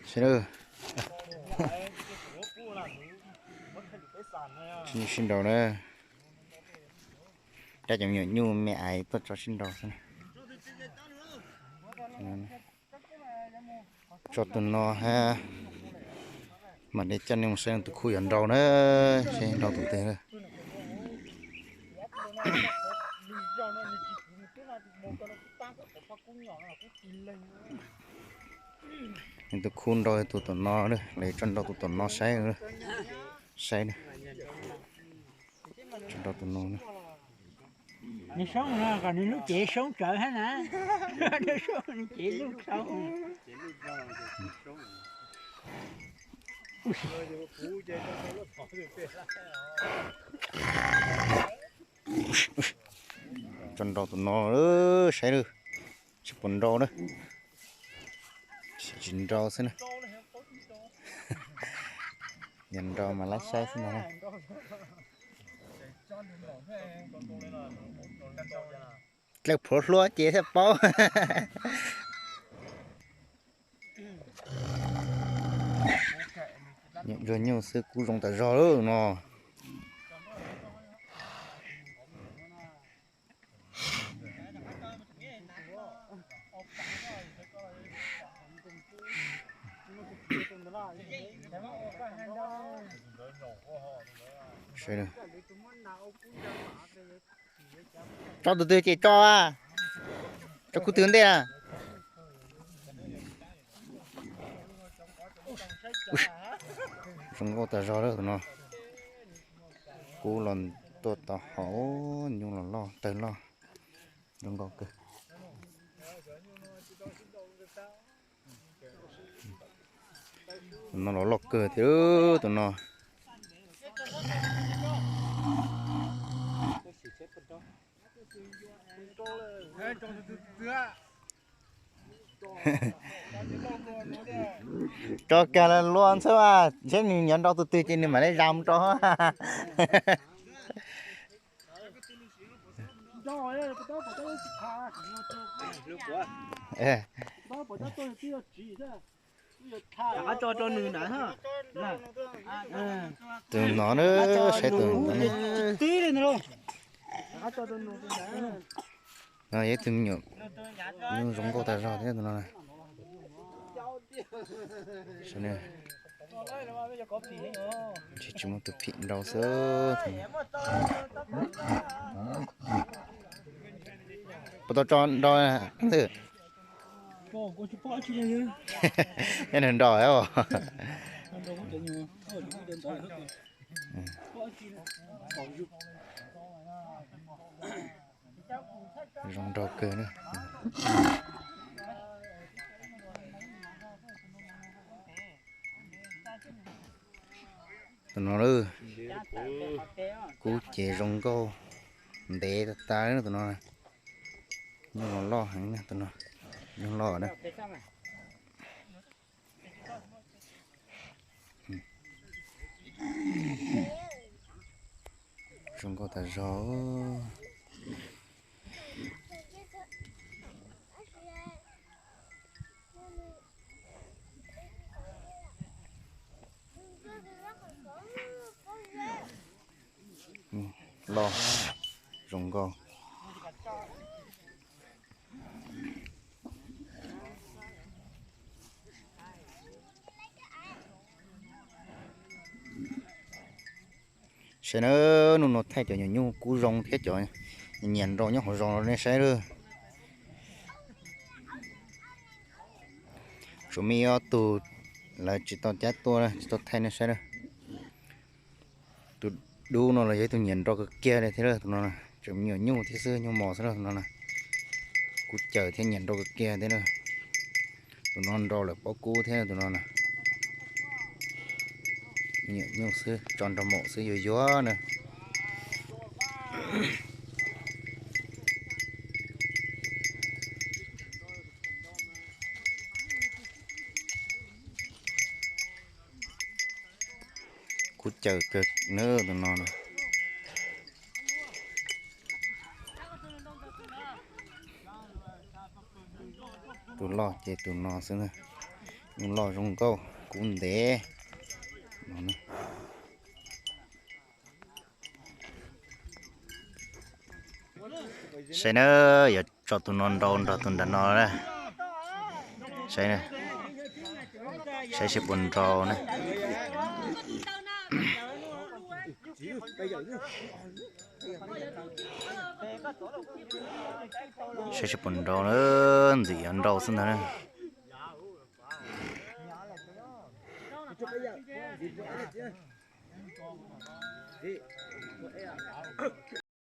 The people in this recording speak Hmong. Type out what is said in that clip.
Sawv daws, sib nraus na. Coj cov me nyuam nyuj me aiv tuaj tso sib nraus xwb. Tso tus no hab, mam li coj nej mus saib tus khub yuav nraus na, seb nraus tus twg. Nws tus khub nraus tus tom no, lawv tso nraus tus tom no saib, saib na. Tso nraus tus no na. Nws soob no kom nws lub cev soob tsawv hab na. Nws soob nws cev luj soob. Tso nraus tus no saib, seb puas nraus na. Tsis nraus xwb na. Yog nraus mas laib saib xwb ntag. Dlawb plhuav hluab ces thiaj paub. Nyuam nyuj xwb kub zoo tas zog lawm no. Tso tus twg ces tso, tso khub twg ntej. Zoo nkauj tas zog lawm tus no. Kub los tuaj tau hau, nyuj los loj tawg loj, zoo nkauj kawg. Tus no los loj kawg thiab tus no. Tso kag los lua ntxhab, seb nws nyob nrau tus twg ces nws mam li zam mus rau. Tus no na, saib tus no. No yog ib tug me nyuam, zoo nkauj tas zog thiab tus no. Tsis muaj tus phim nrau xwb. Puas tau tso nrau ntawm? Nws nrau os. Zoo nraug kawg na. Tus no, kub ces zoo nkauj ntev tas tas tus no. Nyuj los loj heev na tus no, nyuj loj na. Zoo nkauj tas zog. Loj, zoo nkauj. Saib na, hnub no thaij cov nyuam nyuj kub zoo thiab cov nyiam nrau nyob hauv zos no nej saib lawm. Tsuas muaj ob tug lawv tsis tau cab tuaj, tsis tau thaij nej saib lawm. Tus dub no los yog ib tug nyiam nrau kawg kiag li thiab lawm tus no, tseem me nyuam nyuj thiab xwb, nyuj mos xwb lawm tus no na. Kub caws thiab nyiam nrau kawg kiag thiab na. Tus no nrau lawm paub kub thiab tus no na. Nyiam nyuj xwb, tso nrog maum xwb yuag yuag na. Kub caws kawg na tus no na. Tus loj ces tus no xwb na. Zoo loj zoo nkauj kub ntev. Saib na, yuav tso tus no nrau nrog tus nram no na. Saib, saib seb puas nrau na. Saib seb puas nrau na, ntxim yuav nrau xwb ntag na.